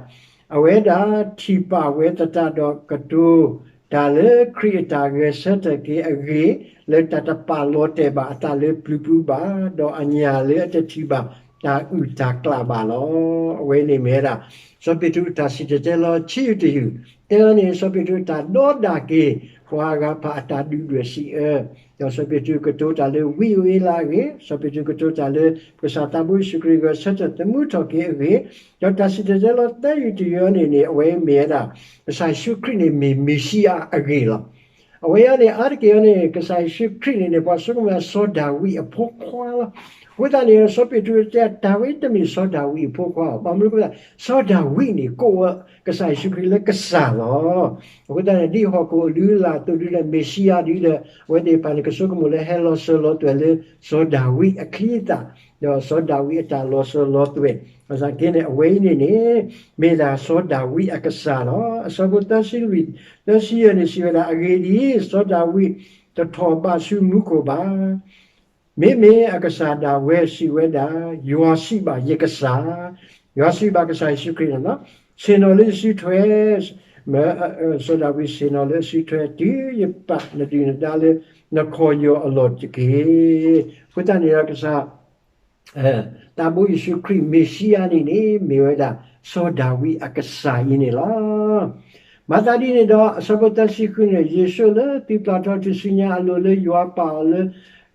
အဝဲဒၣ်ထံၣ်ပာ်ဝဲသတးဒီးကတိၤတၢ်လၢခရံာ်အတၢ်ဂဲၤဆၢထၢၣ်က့ၤအဂ့ၢ်, လၢတၢ်တပာ်လီၤတဲာ်ဘၣ်အသးလၢပျုၤပူၤဘၣ်, ဒီးအညၣ်လၢအတထံၣ်ဘၣ်တၢ်အုၣ်တၢ်ကျၢ်ဘၣ်လီၤ. အဝဲန့ၣ်မ့ၢ်ဝဲဒၣ် စီၤပ့းတရူးအတၢ်စံၣ်တဲၤတဲလီၤဆံးယုၢ်တယုၢ်, တဲအီၤန့ၣ် စီၤပ့းတရူးအတၢ်ဒီဒၣ်က့ၤ ပှၤအဂၤဖးအတၢ်ဒုၣ်ဒွဲၣ်စံးအၢ, ဒီးစီၤပ့းတရူးကတိၤတၢ်လၢဝံဧိၤအ့လးအဂ့ၢ်, စီၤပ့းတရူးကတိၤတၢ်လၢပကစၢ်သးဘိယ့ၣ်ၡူးခရံာ်ဂဲၤဆၢထၢၣ်သမူထီၣ်က့ၤအဂ့ၢ်, ဒီးတၢ်စံၣ်တဲၤတဲလီၤသၢယုၢ်တယုၢ်န့ၣ်န့ၣ် အဝဲမ့ၢ်ဝဲဒၣ် ကစၢ်ယ့ၣ်ၡူးခရံာ်န့ၣ်မ့ၢ်မ့ၣ်ၡံအၤအဂ့ၢ်လီၤ. အဝဲအံၤန့ၣ် အါတက့ၢ်အံၤန့ၣ် ကစၢ်ယ့ၣ်ၡူးခရံာ်န့ၣ်န့ၣ် ပှၤဆိကမိၣ်ဝဲစီၤဒၤဝံးအဖိခွါလီၤ. အဃိသတးန့ၣ် စီၤပ့းတရူးတဲ တၢ်ဝဲတမ့ၢ်စီၤဒၤဝံးအဖိခွါဘၣ်. ဘၣ်မနုၤအဃိသတး စီၤဒၤဝံးန့ၣ် ကိးဝဲကစၢ်ယ့ၣ်ၡူးခရံာ်လၢကစၢ်လီၤ. အဃိသတးန့ၣ် ဒ်ဟီၣ်ခိၣ်အလုၢ်အလၢ်အသိးဒ်ဒီး မ့ၣ်ၡံအၤဒ်ဒီး အဝဲသ့ၣ်တဖၣ်န့ၣ် ကဆိကမိၣ်လၢဟဲလီၤစၢၤလီၤသွဲၣ်လၢ စီၤဒၤဝံးအချံအသၣ်, ဒီးစီၤဒၤဝံးအတၢ်လီၤစၢၤလီၤသွဲၣ်, ဘၣ်ဆၣ်က့န့ၣ် အဝဲအံၤန့ၣ်န့ၣ် မ့ၢ်ဒၣ်စီၤဒၤဝံးအကစၢ်လီၤ. အဆၢဖိသၢဆံလွံၢ် သၢဆံယဲၢ်န့ၣ် စံးဝဲဒၣ်, အဂ့ၢ်ဒ်အံၤ, စီၤဒၤဝံးတထီၣ်ဘးဆူမူခိၣ်ဘၣ်. မ့မ့ၢ်အကစၢ်ဒၣ်ဝဲစံးဝဲဒၣ်, ယွၤစံးဘၣ်ယကစၢ်, ယွၤစံးဘၣ်ကစၢ်ယ့ၣ်ၡူးခရံာ်န့ၣ်လီၤ, ဆ့ၣ်နီၤလၢယစုထွဲ, စီၤဒၤဝံးဆ့ၣ်နီၤလၢအစုထွဲ, တုၤယပာ်နဒုၣ်နဒါလၢနခီၣ်ယီၢ်အလီၢ်တက့ၢ်. အဃိသတးန့ၣ်ဒီးကစၢ် သးဘိယ့ၣ်ၡူးခရံာ်မ့ၣ်ၡံအၤန့ၣ်န့ၣ် မ့ၢ်ဝဲဒၣ် စီၤဒၤဝံးအကစၢ်အံၤန့ၣ်လီၤ. မၤသးဒ်န့ၣ်ဒီး အဆၢဖိသၢဆံဃုန့ၣ် ယ့ၣ်ၡူးလၢသုပျၢ်ထီၣ်ထူၣ်စုညါအလိၤလၢယွၤပာ်အီၤလၢ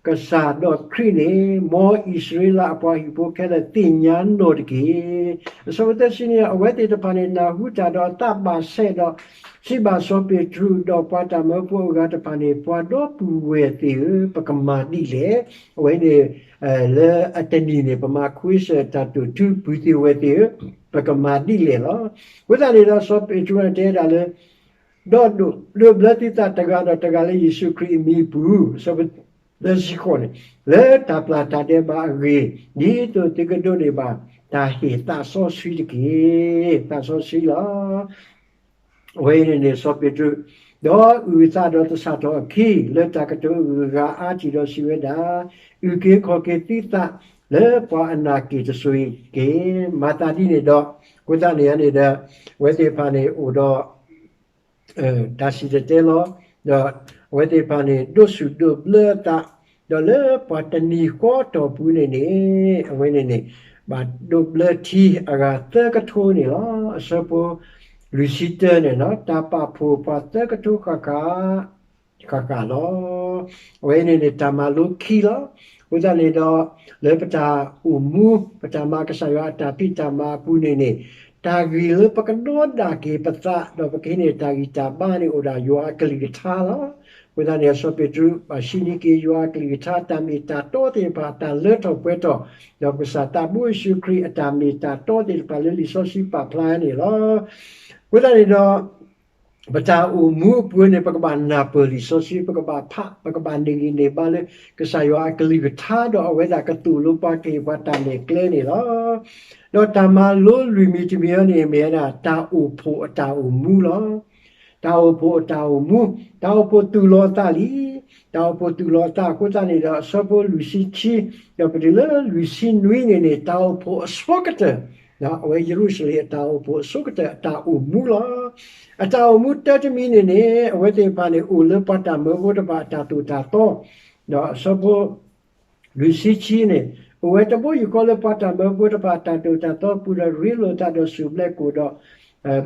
ကစၢ်ဒီးခရံာ်န့ၣ် မ်အံၣ်စရ့လးအပှၤဟံၣ်ဖိခဲလၢာ်သ့ၣ်ညါနီၢ်တက့ၢ်. အဆၢဖိသၢဆံနွံ အဝဲသ့ၣ်တဖၣ်န့ၣ် နၢ်ဟူတၢ်ဒီးအသးဘၣ်ဆဲးဒီး စံးဘၣ်စီၤပ့းတရူးဒီးပှၤတၢ်မၢဖိအဂၤတဖၣ်န့ၣ်, ပှၤဒီပုၢ်ဝဲၢ်သ့ၣ်ဧၢ, ပကမၤဒ်လဲၣ်. အဝဲန့ၣ် လၢအတနံၤန့ၣ် ပမၤခွ့စၢၣ်တၢ်တိာ်ထူ ပုၢ်သ့ၣ်ဝဲၢ်သ့ၣ်ဧၢ, ပကမၤဒ်လဲၣ်လီၤ. အဃိသတးန့ၣ်ဒီး စီၤပ့းတရူးန့ၣ်တဲဒၣ်လၢ ဒီးဒိးဘျၢသုသးတဂၤဒီးတဂၤလၢယ့ၣ်ၡူးခရံာ်အမံၤအပူၤ, အဆၢဖိသၢဆံဃိးန့ၣ်, လၢတၢ်ပျၢ်တၢ်ဒဲးဘးအဂ့ၢ်, ဒ်သိးသုကဒိးန့ၢ်ဘၣ်တၢ်ဟ့ၣ်သးစီဆှံတက့ၢ်. သးစီဆှံလီၤ. အဝဲအံၤန့ၣ်န့ၣ် စီၤပ့းတရူး, ဒီးအုၣ်အသးဒီးသဆၣ်ထီၣ်အခံ လၢတၢ်ကတိၤအဂုၤအဂၤအါထံၣ်ဒီးစံးဝဲဒၣ်, အုၣ်က့ၤခီၣ်က့ၤသုသးလၢပှၤအနၢ်က့ၣ်တစိၤအံၤတက့ၢ်. မၤသးဒ်န့ၣ်ဒီး အဃိသတးန့ၣ်န့ၣ်ဒီး အဝဲသ့ၣ်တဖၣ်န့ၣ်အိၣ်ဒီး တၢ်စံၣ်တဲၤတဲလီၤ, ဒီးအဝဲသ့ၣ်တဖၣ်န့ၣ် ဒိးဆူၣ်ဒိးဘျၢအသး, ဒီးလၢပှၤတနံၤဃီအတီၢ်ပူၤန့ၣ်န့ၣ် အဝဲန့ၣ်န့ၣ် ဘၣ်ဒိးဘျၢထံအဂၤသၢကထိန့ၣ်လီၤ. အဆၢဖိလွံၢ်ဆံတၢန့ၣ်လီၤ, တၢ်ပာ်ဖှိၣ်ပှၤသၢကထိဃၣ်ဃၣ် ဃၣ်ဃၣ်လီၤ. အဝဲန့ၣ်န့ၣ် တၢ်မၤလိခံလီၤ. အဃိသတးန့ၣ်ဒီး လၢပတၢ်အိၣ်မူ ပတၢ်မၤကစၢ်ယွၤအတၢ်ဖံးတၢ်မၤအပူၤန့ၣ်န့ၣ် တၢ်ဂ့ၢ်လၢပကဒီဒၣ်က့ၤပသး ဒီးပကဟံးန့ၢ်တၢ်ဂံၢ်တၢ်ဘါန့ၣ် အိၣ်ဒၣ်ယွၤအကလုၢ်ကထါလီၤ. အဃိသတးန့ၣ် စီၤပ့းတရူးဘၣ်ဟံးန့ၢ်က့ၤယွၤအကလုၢ်ကထါ တၢ်မ့ၢ်တၢ်တီသ့ၣ်တဖၣ် တၢ်လၢထီၣ်ပှဲၤထီၣ် ဒီးကစၢ်သးဘိယ့ၣ်ၡူးခရံာ်အတၢ်မ့ၢ်တၢ်တီသ့ၣ်တဖၣ်လၢလံာ်စီဆှံပာ်ဖျါန့ၣ်လီၤ. အဃိသတးန့ၣ်ဒီး ပတၢ်အိၣ်မူအပူၤန့ၣ် ပကဘၣ်နၢ်ပၢၢ်လံာ်စီဆှံ, ပကဘၣ်ဖး, ပကဘၣ်န့ၢ်ဂံၢ်န့ၢ်ဘါလၢ ကစၢ်ယွၤအကလုၢ်ကထါ ဒီးအဝဲဒၣ်ကသိၣ်လိပှၤကဟ့ၣ်ပှၤတၢ်နဲၣ်ကျဲန့ၣ်လီၤ. ဒီးတၢ်မၤလိလွံၢ်မံၤတမံၤအံၤန့ၣ် မ့ၢ်ဝဲဒၣ် တၢ်အိၣ်ဖှိၣ်အတၢ်အိၣ်မူလီၤ. တၢ်အိၣ်ဖှိၣ်အတၢ်အိၣ်မူ, တၢ်အိၣ်ဖှိၣ်သူၣ်လီၤအသးလံ. တၢ်အိၣ်ဖှိၣ်သူၣ်လီၤအသးအဃိသတးန့ၣ်ဒီး အဆၢဖိလွံၢ်ဆံခံ ဒီးပတုၤလၢလွံၢ်ဆံနွံန့ၣ်န့ၣ် တၢ်အိၣ်ဖှိၣ်အဆိကတၢၢ် အဝဲယရူၤၡလ့ၣ်အတၢ်အိၣ်ဖှိၣ်အဆိကတၢၢ်အတၢ်အိၣ်မူလီၤ. အတၢ်အိၣ်မူတၢတမံၤန့ၣ်န့ၣ် အဝဲသ့ၣ်တဖၣ်န့ၣ် အိၣ်လၢပှၤတၢ်မၢဖိတဖၣ်အတၢ်သိၣ်တၢ်သီ, ဒီးအဆၢဖိ လွံၢ်ဆံခံန့ၣ် အိၣ်ဝဲတဘိယူၢ်ဃီလၢပှၤတၢ်မၢဖိတဖၣ်အတၢ်သိၣ်တၢ်သီအပူၤဒီး ရ့လိာ်သးဒီးစူၣ်ဘျဲၣ်ကိၣ်ဒီး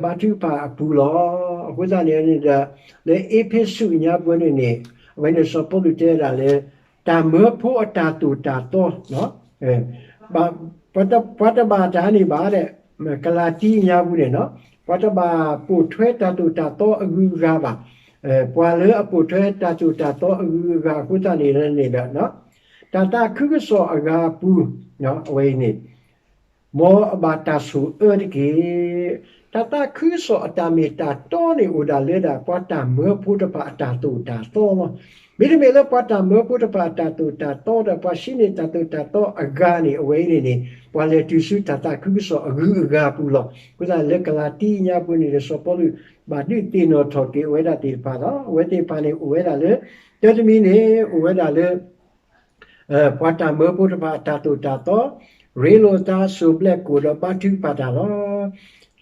ဘါထုကဖၣ်အပူၤလီၤ. အဃိသတးန့ၣ်န့ၣ်ဒီး လၢအ့းဖ့းစူးညါပူၤန့ၣ်န့ၣ် အဝဲန့ၣ်စီၤပီလူးတဲဝဲဒၣ်လၢ တၢ်မၢဖိအတၢ်သိၣ်တၢ်သီ ပှၤတဘၣ်တၢ်န့ၢ်ဘၣ်ဒီး ကလၤတံညါပူၤန့ၣ် ပှၤတဘၣ်ပိာ်ထွဲတၢ်သိၣ်တၢ်သီအဂုၤအဂၤဘၣ်. ပှၤလၢအပိာ်ထွဲတၢ်သိၣ်တၢ်သီအဂုၤအဂၤအဃိသတးန့ၣ်န့ၣ်ဒီး တၢ်သးခုကစီၣ်အဂၤအပူၤ အဝဲအံၤန့ၣ် မ်အဘၣ်တၢ်ဆိၣ်အၢတက့ၢ်. တၢ်သးခုကစီၣ်အတၢ်မ့ၢ်တၢ်တီန့ၣ် အိၣ်ဒၣ်လၢဒၣ်ပှၤတၢ်မၢဖိတဖၣ်အတၢ်သိၣ်တၢ်သီလီၤ. မ့တမ့ၢ်လၢပှၤတၢ်မၢဖိတဖၣ်အတၢ်သိၣ်တၢ်သီဒီး ပှၤဆှံန့ၢ်တၢ်သိၣ်တၢ်သီအဂၤန့ၣ် အဝဲအံၤန့ၣ်န့ၣ် ပှၤလဲၤတုၤဆူတၢ်သးခုကစီၣ်အဂုၤအဂၤအပူၤလီၤ. အဃိသတးလၢကလၤတံညါပူၤန့ၣ်ဒီး စီၤပီလူး ဘၣ်ဒုးသ့ၣ်နီၣ်ထီၣ်က့ၤအဝဲဒၣ်သ့ၣ်တဖၣ်လီၤ. အဝဲသ့ၣ်တဖၣ်န့ၣ် အိၣ်ဝဲဒၣ်လၢ တၢတမံၤန့ၣ် အိၣ်ဝဲဒၣ်လၢ ပှၤတၢ်မၢဖိတဖၣ်အတၢ်သိၣ်တၢ်သီ, ရ့လိာ်သးစူၣ်ဘျဲၣ်ကိၣ်ဒီးဘါထုကဖၣ်တၢ်လီၤ.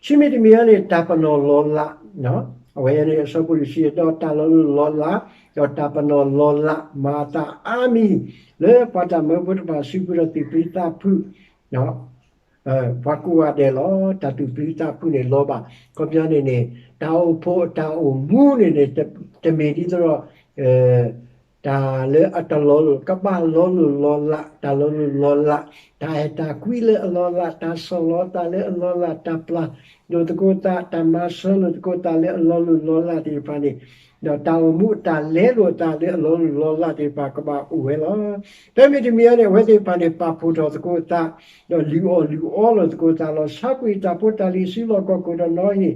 ခံမံၤတမံၤအံၤန့ၣ် တၢ်ပနီၣ်လီၤလး, အဝဲန့ၣ်အဆၢဖိလွံၢ်ဆံ ဒီးတၢ်လီၤလိၢ်လီၤလး, ဒီးတၢ်ပနီၣ်လီၤလး မၤအသးအါမံၤ လၢပှၤတၢ်မၢဖိတဖၣ်အစုပူၤဒီးသူၣ်ပျံၤသးဖုး ပှၤကိးဂၤဒဲးလီၤ. တၢ်သူၣ်ပျံၤသးဖုးန့ၣ်လီၤဘၣ်. အခီပညီန့ၣ်န့ၣ် တၢ်အိၣ်ဖှိၣ်အတၢ်အိၣ်မူန့ၣ်န့ၣ် တမ့ၢ်ဒ်သိးဒီး တၢ်လၢအတလီၤလိၢ် ကဘၣ်လီၤလိၢ်လီၤလး တၢ်လီၤလိၢ်လီၤလး, တၢ်အဲၣ်တၢ်ကွံလၢအလီၤလး, တၢ်ဆီၣ်လီၤသးလၢအလီၤလး, တၢ်ပျၢ်လိာ်သကိးသး, တၢ်မၤစၢၤလိာ်သကိးသးလၢအလီၤလိၢ်လီၤလးသ့ၣ်တဖၣ်န့ၣ် ဒီးတၢ်အိၣ်မူအတၢ်လဲလိာ်အသးလၢအလီၤလိၢ်လီၤလးသ့ၣ်တဖၣ်ကဘၣ်အိၣ်ဝဲလီၤ. တမံၤတမံၤအံၤန့ၣ် အဝဲသ့ၣ်တဖၣ်န့ၣ် ပာ်ဖှိၣ်ထီၣ်သကိးသး, ဒီးလုၢ်အီၣ်လုၢ်အီလိာ်သကိးသးလီၤ. ဆါကွံာ်တၢ်ဖိတၢ်လံၤစုလီၢ်ခီၣ်ခိၣ်ဒီးနီၤဟ့ၣ်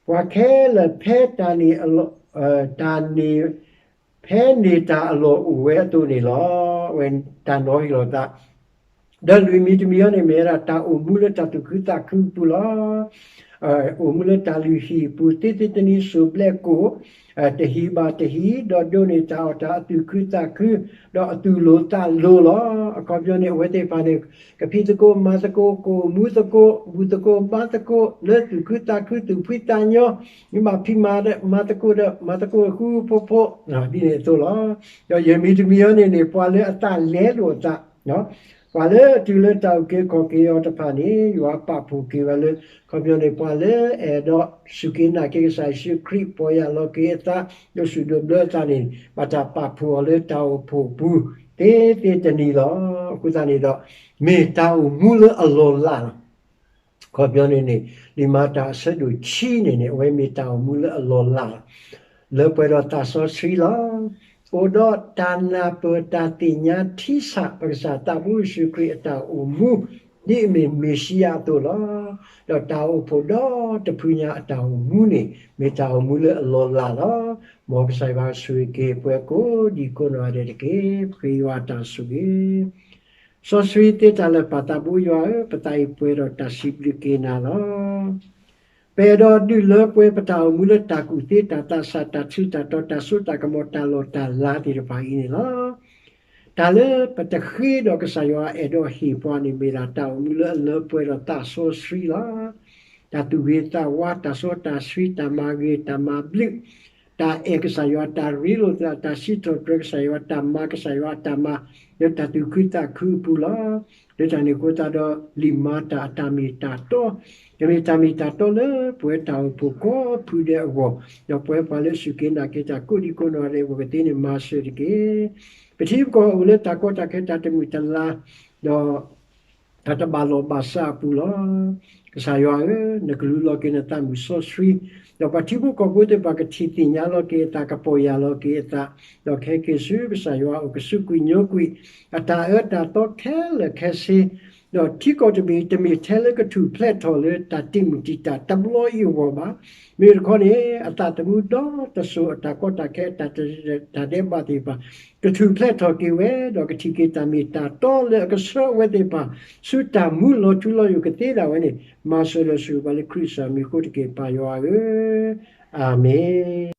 ပှၤခဲလၢာ်ဖဲတၢ်န့ၣ် တၢ်န့ၣ် ဖဲန့ၢ်တၢ်အလီၢ်အိၣ်ဝဲအသိးန့ၣ်လီၤ. အဝဲတၢ်နီၤဟ့ၣ်လီၤသး ဒီးလွံၢ်မံၤတမံၤအံၤန့ၣ် မ့ၢ်ဝဲဒၣ်တၢ်အိၣ်မူလၢတၢ်သူၣ်ခုသးခုအပူၤလီၤ. အိၣ်မူလၢတၢ်လုၢ်ဟံၣ်အပူၤ သ့သ့တနံၤစူၣ်ဘျဲၣ်ကိၣ် တဟံၣ်ဘၣ်တဟံၣ် ဒီးဒိးန့ၢ်တၢ်အီၣ်တၢ်အီအသူၣ်ခုသးခု ဒီးအသူၣ်လိၤသးလိၤလီၤ. အခီပညီန့ၣ် အဝဲသ့ၣ်တဖၣ်န့ၣ် ကဖံးသကိးမၤသကိး ကအိၣ်မူသကိး ဘူၣ်သကိးဘါသကိး လၢသူၣ်ခုသးခု သူၣ်ဖှံသးညီ မ့ၢ်ဘၣ်ဖံးမၤမၤသကိးဒီး မၤသကိးဃူဖိဖိ ဒ်န့ၣ်အသိးလီၤ. ဒီးယဲၢ်မံၤတမံၤအံၤန့ၣ်န့ၣ် ပှၤလၢအသးလဲလိာ်အသး ပှၤလၢအတုၤလၢတၢ်အုၣ်က့ၤခီၣ်က့ၤအီၤတဖၣ်န့ၣ် ယွၤပာ်ဖှိၣ်က့ၤဝဲလၢ အခီပညီန့ၣ် ပှၤလၢအအဲၣ်ဒိးစူၢ်က့ၤနာ်က့ၤကစၢ်ယ့ၣ်ၡူးခရံာ် ပီၢ်ယၢ်လီၤက့ၤအသး ဒိးဆူၣ်ဒိးဘျၢအသးန့ၣ် ဘၣ်တၢ်ပာ်ဖှိၣ်အီၤလၢတၢ်အိၣ်ဖှိၣ်အပူၤ သ့သ့တနံၤလီၤ. အဃိသတးန့ၣ်ဒီး မ့ၢ်တၢ်အိၣ်မူလၢအလီၤလးလီၤ. အခီပညီန့ၣ်န့ၣ် လံာ်မၤတၢ်အဆၢဒိၣ်ခံန့ၣ်န့ၣ် အဝဲမ့ၢ်တၢ်အိၣ်မူလၢအလီၤလးလီၤ. လၢပှဲၤဒီးသးစီဆှံလီၤ. အိၣ်ဒီးတၢ်နၢ်ပၢၢ်တၢ်သ့ၣ်ညါထံဆး ပကစၢ်သးဘိယ့ၣ်ၡူးခရံာ်အတၢ်အိၣ်မူ ဒ်အမ့ၢ်မ့ၣ်ၡံယၤအသိးလီၤ. ဒီးတၢ်အိၣ်ဖှိၣ်ဒီတဖုညါအတၢ်အိၣ်မူန့ၣ် မ့ၢ်တၢ်အိၣ်မူလၢအလီၤလးလီၤ. မ်ကစၢ်ယွၤဆိၣ်ဂ့ၤက့ၤပှၤကိးဒံကိးနီၢ်ဂၤဒဲးတက့ၢ်. ပဃ့ယွၤအတၢ်ဆိၣ်ဂ့ၤ စီဆှံသ့တၢ်လၢာ်ပၢ်သးဘိယွၤဧၢ, ပသးအံၤပှဲၤဒီးတၢ်စံးဘျုးက့ၤနၤလီၤ. ပအဲၣ်ဒိးဒုးလၢပှဲၤပတၢ်အိၣ်မူလၢတၢ်ကူၣ်သ့တၢ်သးစၢ်တၢ်ထူးတၢ်တီၤတၢ်စိတၢ်ကမီၤတၢ်လီၢ်တၢ်လၤသ့ၣ်တဖၣ်အံၤန့ၣ်လီၤ. တၢ်လၢပတဃ့ဒီးကစၢ်ယွၤအဲၣ်ဒိးဟ့ၣ်ပှၤန့ၣ်မ့ၢ်ဒၣ်တၢ်အိၣ်မူလၢအလၢပှဲၤဒီးသးစီဆှံလီၤ. တၢ်သူၣ်ဂ့ၤသးဝါ တၢ်စီတၢ်ဆှံ တၢ်မၤဂ့ၤတၢ်မၤဘျုး တၢ်အဲၣ်ကစၢ်ယွၤ တၢ်ရ့လိာ်သး တၢ်စံးထီၣ်ပတြၢၤကစၢ်ယွၤ တၢ်မၤကစၢ်ယွၤအတၢ်မၤ လၢတၢ်သူၣ်ခုသးခုအပူၤလီၤ. လၢတၢ်န့ၣ်အဃိသတးဒီး လံာ်မၤတၢ်အတၢ်မ့ၢ်တၢ်တီ ကမ့ၢ်တၢ်မ့ၢ်တၢ်တီလၢပဝဲတၢ်အိၣ်ဖှိၣ်ကိးဖုဒဲးအဂီၢ် ဒီးပဝဲပှၤလၢအစူၢ်က့ၤနာ်က့ၤတၢ်ကိးဒံကိးနီၢ်ဂၤဒဲးအဂီၢ်ကသ့န့ၣ် မၤစၢၤတက့ၢ်. ပထံပကီၢ်အိၣ်လၢတၢ်ကီတၢ်ခဲတၢ်တမုာ်တလၤ ဒီး တၢ်တဘၣ်လိာ်ဘၣ်စးအပူၤလီၤ. ကစၢ်ယွၤဧၢ, နကလူလီၤက့ၤနသးမုၢ်စီဆှံ, ဒီးပှၤထံဖိကီၢ်ဖိသ့ၣ်တဖၣ်ကထံၣ်သ့ၣ်ညါလီၤက့ၤအသး ကပီၢ်ယၢ်လီၤက့ၤအသး, ဒီးကဟဲက့ၤဆူကစၢ်ယွၤအအိၣ် ကစူးကွံာ်ညိကွံာ် အတၢ်အၢတၢ်သီခဲလၢာ်ခဲဆ့, ဒီးထံကီၢ်တဘ့ၣ် တမ့ၢ်ထဲလၢကထူၣ်ဖျဲးထီၣ်လၢတၢ်တံာ်မုၢ်တံာ်တာ်တဘျီအံၤအဂီၢ်ဘၣ်. မ့ၢ်တခီန့ၣ် အသးသမူဒီတစိၤ အတၢ်ကီတၢ်ခဲ တၢ်ဒဲးဘးသ့ၣ်တဖၣ် ကထူၣ်ဖျဲးထီၣ်က့ၤဝဲ ဒီးကထံၣ်က့ၤတၢ်မ့ၢ်တၢ်တီလၢအကဆှၢအဝဲသ့ၣ်တဖၣ် ဆူတၢ်မူလီၤထူလီၤယိာ်ကသ့ဒၣ်ဝဲန့ၣ် မၤစၢၤဒီးဆိၣ်ဂ့ၤဘၣ်လၢခရံာ်ကစၢ်မံၤအဃိတက့ၢ် ပၢ်ယွၤဧၢ, အၤမ့ၣ်.